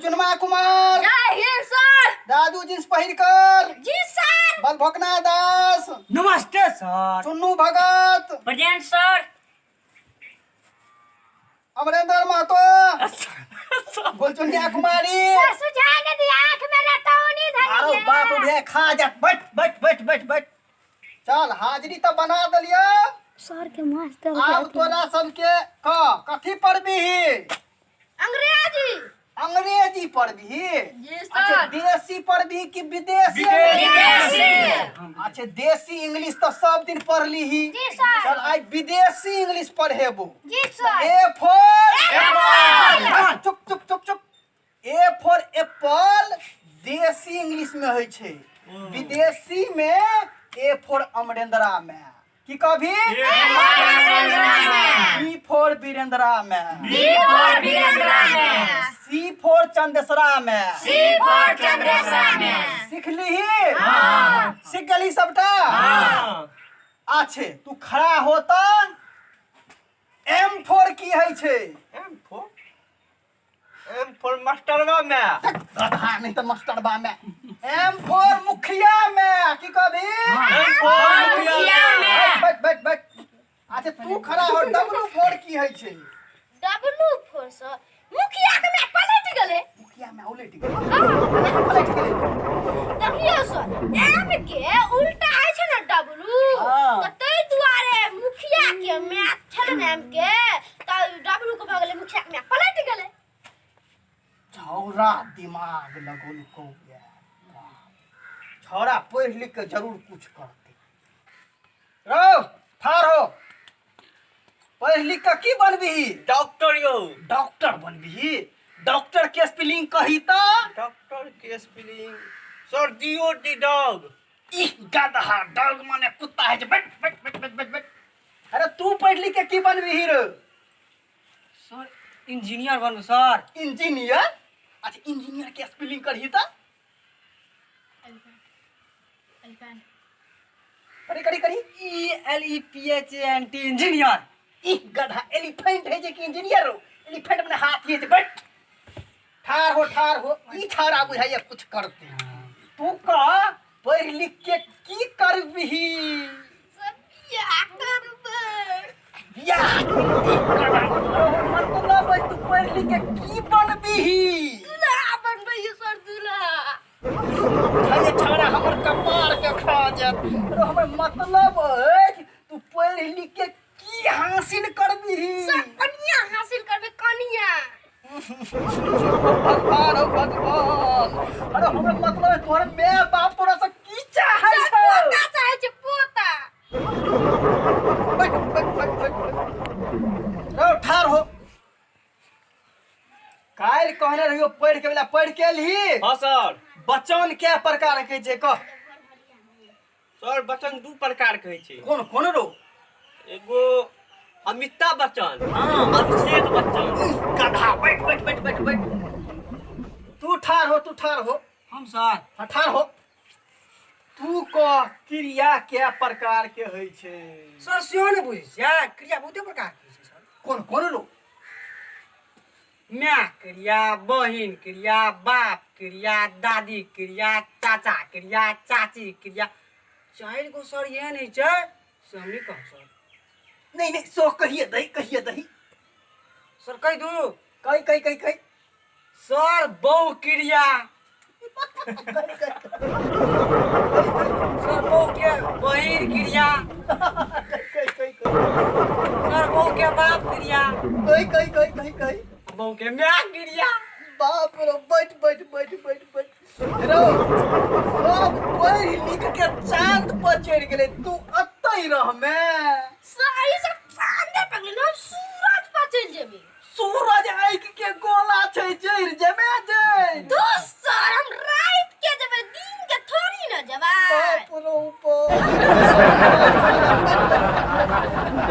फुलचुनमा कुमार। जय हिंद सर। दादू जींस पहिर कर। जी सर। बलभोकना दास। नमस्ते sir. Chunnu Bhagat. Present sir. Amarendra Mahto. Phulchuniya Kumari. Sir सुझाए ने दी आंख में रतौनी धरी अरे बाप रे खा जा, बैठ बैठ बैठ बैठ बैठ। चल हाजिरी तो बना देलियो। सर के मास्टर आब तोरा सबके क कथी पढ़बीही? अंग्रेजी। अंग्रेजी पढ़बीही? जी सर। अच्छा देसी पढ़बीही कि विदेशी? विदेशी। अच्छा देसी इंग्लिश तो सब दिन पढ़ लीही। जी सर। चल आई विदेशी इंग्लिश पढ़ेबो। जी सर। A for apple. चुप चुप चुप चुप। ए फॉर एप्पल देसी इंग्लिश में होइ छै, विदेशी में ए फॉर अमरेंद्रा में। की कहबी? बी फॉर वीरेंद्रा में। बी फॉर वीरेंद्रा में। सी फॉर चंदेसरा में। सी फॉर चंद्रेश्वरा में। सीख लीही? सीख गेली सबटा? अच्छे तू खड़ा होता। एम फोर की होइ छै? एम फोर, एम फोर मास्टरवा में। गधा नहीं तो मास्टरबा में। एम फोर मुखिया में। की कहबी? एम फोर मुखिया में। बैठ बैठ बैठ। अच्छा तू खड़ा हो। डब्लू फोर की होइ छै? डब्लू फोर सर मुखिया के मैं पलट गेलै। मुखिया में उलट गेलै? पलट गेलै? देखियौ सर, एम के उल्टा होइ छै ने डब्लू, हाँ। तऽ ताहि दुआरे मुखिया के my छलै ने एम के, तऽ डब्लू के भऽ गेलै, मुखिया के my पलट गेलै। छौड़ा दिमाग लगौलकौ ये। छौड़ा पढ़ि लिख के जरूर कुछ करतै। रौ ठाढ़ हो। पढ़ि लिख के की बनबिही? डॉक्टर यौ। डॉक्टर बनबिही? डॉक्टर के स्पेलिंग कही तऽ? डॉक्टर के spelling sir D O D dog. ई गदहा, डॉग माने कुत्ता है छै। बैठ बैठ बैठ बैठ बैठ बैठ। अरे तू पढ़ि लिख के की बनबिही रे? सर इंजीनियर बनू सर। इंजीनियर? अच्छा इंजीनियर के स्पेलिंग करही तऽ? करी करी करी। E L E P H A N T engineer. ई गधा एलिफेंट है जे कि इंजीनियर हो? एलिफेंट मने हाथी है जे। बैठ ठार हो ठार हो। ई छाड़ा बुझाइया कुछ करते। तू कह पढ़ि लिख के की करबिही? सर बियाह करबै। बियाह की करबै? मतलब है तू पढ़ि लिख के की बनबिही? दूल्हा बनबै सर, दूल्हा। अरे छाड़ा हमर कपार के खा जात। अरे हमर मतलब अछि तू पढ़ि लिख के की हासिल करबिही? सर कनिया हासिल करबै, कनिया। भगवान हो भगवान। अरे हमर मतलब है तोहर my बाप तोरा से की चाहै सर छौ? पोता चाहै छै, पोता। बैठ बैठ बैठ बैठ। रौ ठार हो। काल्हि कहने रहियो पढ़ि के वला, पढ़ि के एलही? हाँ सर। वचन कै प्रकार के छै कह? सर वचन दू प्रकार के होइ छै। कोन कोन रो? एगो अमिताभ बच्चन, अभिषेक बच्चन। गधा बैठ बैठ बैठ बैठ बैठ। तू ठार हो, तू ठार हो। हम सर? हाँ, ठार हो। तू कह क्रिया कै प्रकार के होइ छै? सर सेहो नहि बुझै छियै, क्रिया बहुते प्रकार के होइ छै सर। कोन कोन रो? My क्रिया, बहिन क्रिया, बाप क्रिया, दादी क्रिया, चाचा क्रिया, चाची क्रिया, चारि गो सर एहन होइ छै से हम नहि कहब सर। नहीं नहीं सो कहिए दही, कहिए दही। सर कहि दू? कही कही कही कही। सर बहु क्रिया। सर बहु के बहिन क्रिया। कही कही कही। सर बहु के बाप क्रिया। कही कही कही कही कही। बहु के my क्रिया। बाप रे बैठ बैठ बैठ बैठ बैठ। रौ सब पढ़ि लिख के चांद पर चढ़ि गेलै, तू अतै रहमे। सर ई सब चांदे पर गेलै, हम